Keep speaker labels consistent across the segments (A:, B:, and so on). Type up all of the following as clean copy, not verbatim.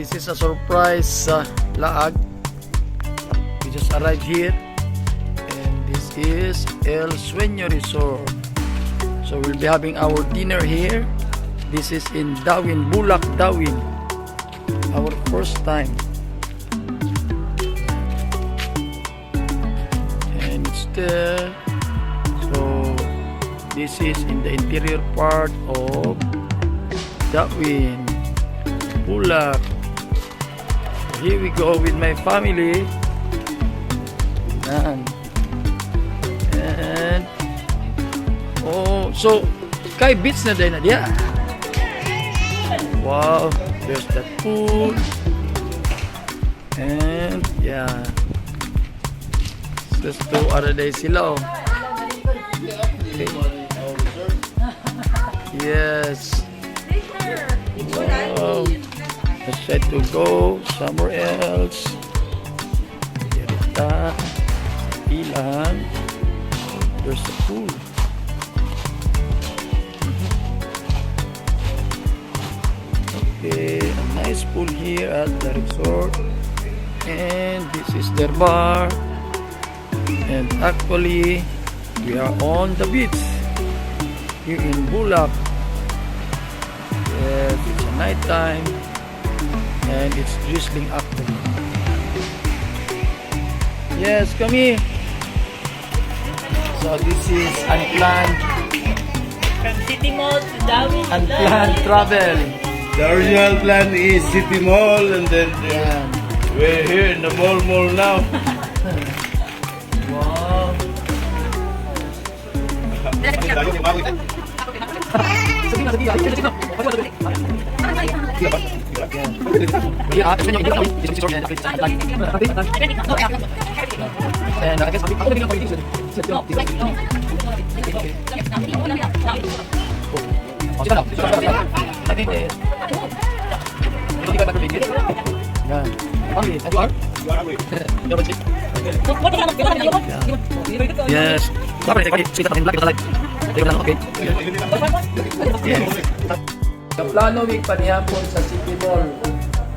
A: This is a surprise sa Laag. We just arrived here. And this is El Sueño Resort. So we'll be having our dinner here. This is in Dauin, Bulac, Dauin. Our first time. And it's there. So this is in the interior part of Dauin, Bulac. So here we go with my family. Yan. And oh, so kay beach na din na diya. Wow, there's that pool. And yeah. Just two other days sila oh. Okay. Yes. Wow. Let's try to go somewhere else. Dirita. Ilan. There's the pool. Okay, a nice pool here at the resort. And this is their bar. And actually, we are on the beach here in Bulac. Yes, it's a night time and it's drizzling actually. Yes, come here. So this is unplanned,
B: From City Mall to Dauin.
A: Unplanned travel.
C: The original plan is City Mall and then
A: Yan.
C: We're here in the mall mall now.
A: Wow. And I guess I think yan. And you are? Yes. Okay. Yes. Kaplano mig panihapon sa City Mall.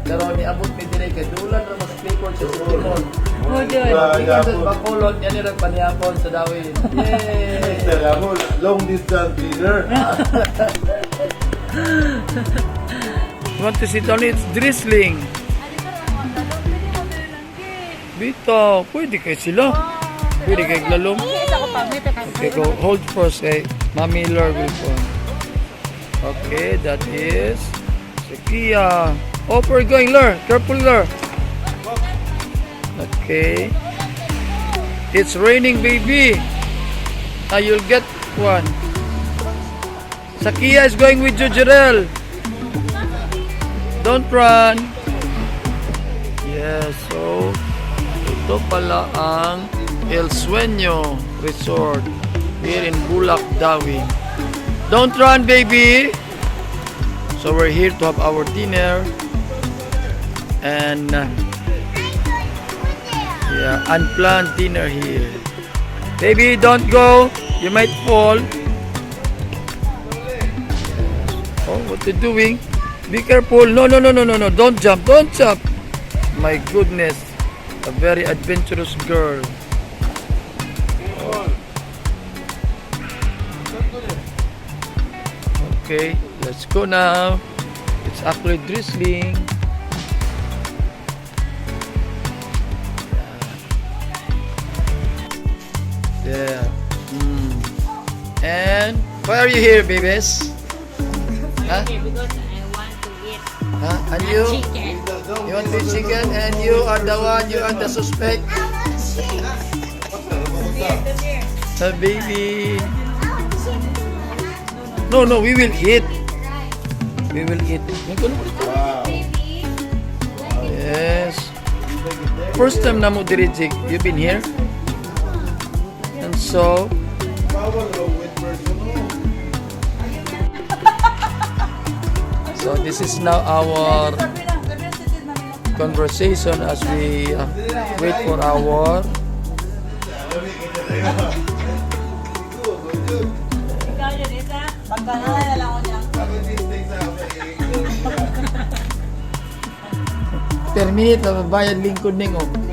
A: Pero niabot mi dire kay dulan ra mas clipboard sa City Mall. Ingon sa Bacolod, yan nila panihapon sa Dauin. Yay!
C: Long distance dinner.
A: You want to sit down? It's drizzling. Bitaw, pwede kay sila. Pwede kay lalom. Okay, go hold first kay Mami Lor will phone. Okay, that is Sakia. Oh, we're going, Lor. Careful, Lor. Okay. It's raining, baby. Now you'll get one. Sakia is going with you, Jarel. Don't run. Yeah, so ito pala ang El Sueño Resort here in Bulac, Dauin. Don't run, baby! So we're here to have our dinner and yeah, unplanned dinner here. Baby, don't go. You might fall. Yes. Oh, what you doing? Be careful. No. Don't jump. Don't jump. My goodness. A very adventurous girl. Oh. Okay, let's go now. It's actually drizzling. Yeah. And why are you here, babies? Huh?
B: Because I want to eat
A: Huh? And you?
B: chicken.
A: You want to eat chicken? And you are the one, you are the suspect. The baby. No, we will eat. We will eat.
C: Wow.
A: Yes. First time na mo diri, Jake. You've been here? And so,
C: Bawal raw with person. Oh.
A: So this is now our conversation as we wait for our
B: Ikaw yun, isa.
D: Pagkanala na lang ko niya.
A: Per minute, mabayad lingkod ning oh.
B: Come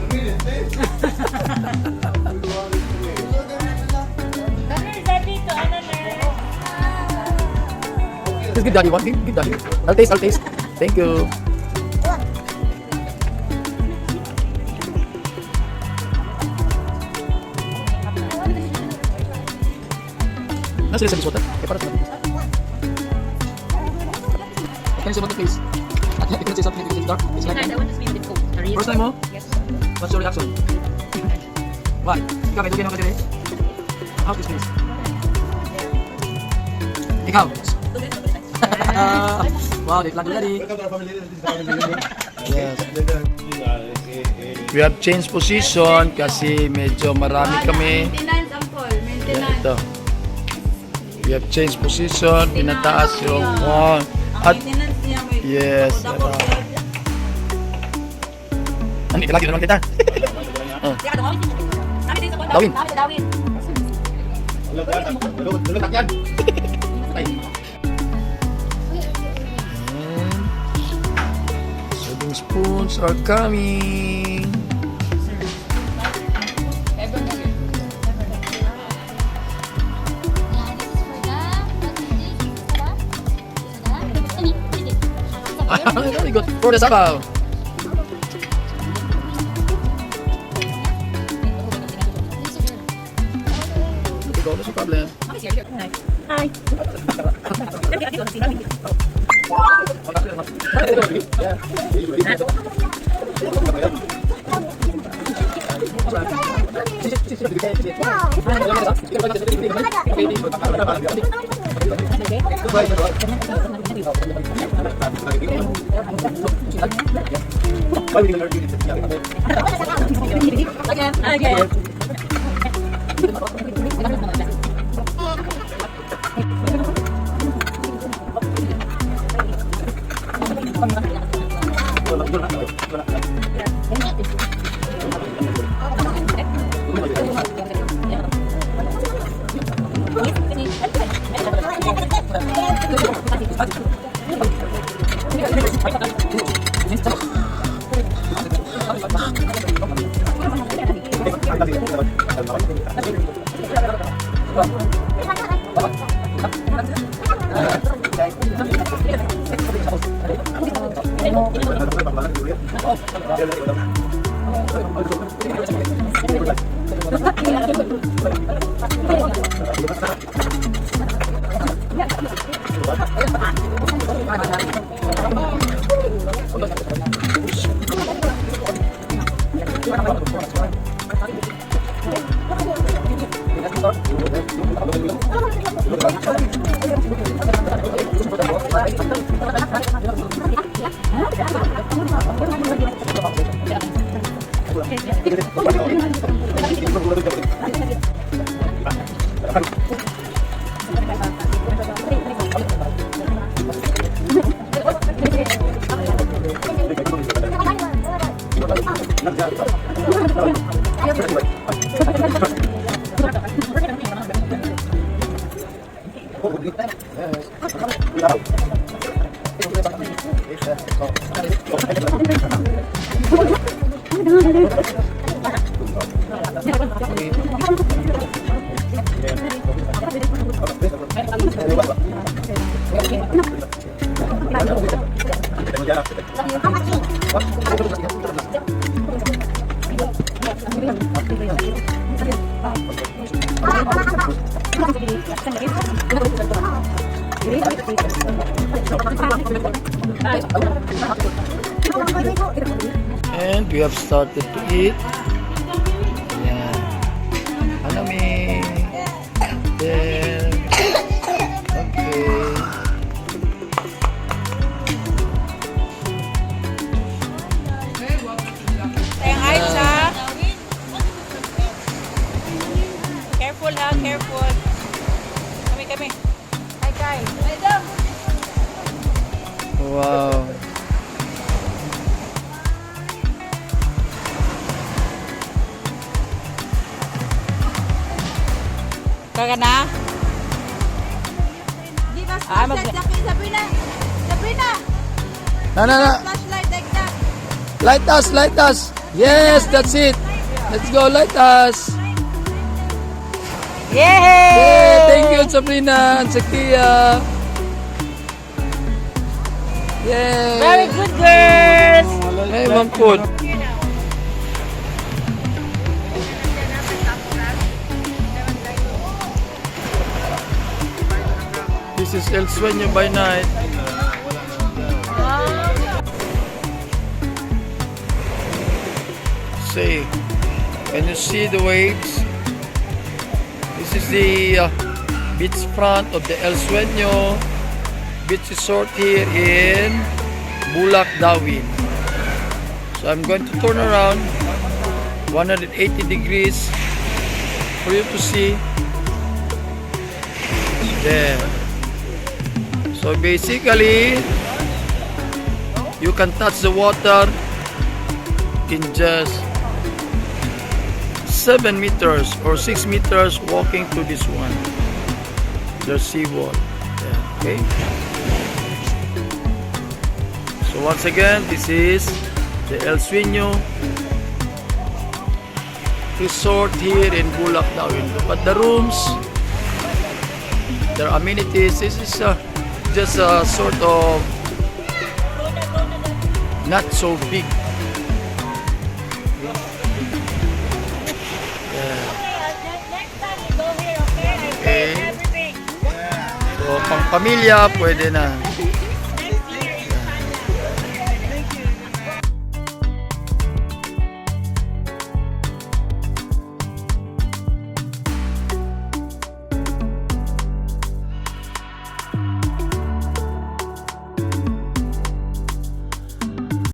B: here, Daddy, to ano na.
A: Just give Daddy one. Give Daddy. I'll taste, I'll taste. Thank you. Nasa sa biswata? Eh, para sa matigas. Can you say something, please? You can say something because it's dark. It's like
B: I want to smell the coke.
A: First time mo?
B: Yes.
A: What's your reaction? Why? Ikaw, may dugay naman ka dire? How's this place? Ikaw? Wow, they planned already.
C: Welcome to our family. This is our family.
A: Yes. We have changed position kasi medyo marami kami.
D: Maintenance, Uncle. Maintenance.
A: Ito. We have changed position, pinataas yung one.
D: Ang
A: At
D: maintenance niya may
A: yes.
D: dako.
A: Ano, lagi na naman kita. Oh. Dawin.
B: Dawin.
A: Ay. And serving spoons are coming. Very good. For the sabaw. Okay, go. No problem.
B: Hi. Again. Again.
A: And we have started to eat. Ayan. Hanami. There. Okay.
B: Tayong eyes, ha? Careful, ha? Careful. Kami, kami. Hi, Kai.
D: Ay, dam.
A: Wow.
B: Kaka na?
D: Give us
B: Ah,
D: flashlight, Jackie. Sabrina. Sabrina.
A: Na, na, na.
D: Flashlight like that.
A: Light us, light us. Yes, that's it. Let's go, light us.
B: Yay!
A: Yeah, thank you, Sabrina and Sakia. Yay.
B: Very good, girls!
A: Hey, Ma'am Food. This is El Sueño by night. See, can you see the waves? This is the beach front of the El Sueño Beach Resort here in Bulak, Dauin. So I'm going to turn around 180 degrees for you to see. There. So basically, you can touch the water in just 7 meters or 6 meters walking to this one. The seawall. Yeah, okay. So once again, this is the El Sueño Resort here in Bulak, Dauin. Look at the rooms, their amenities. This is just a sort of not so big.
B: Next time we go here, okay? I
A: Okay.
B: pay everything.
A: So, pang pamilya, pwede na.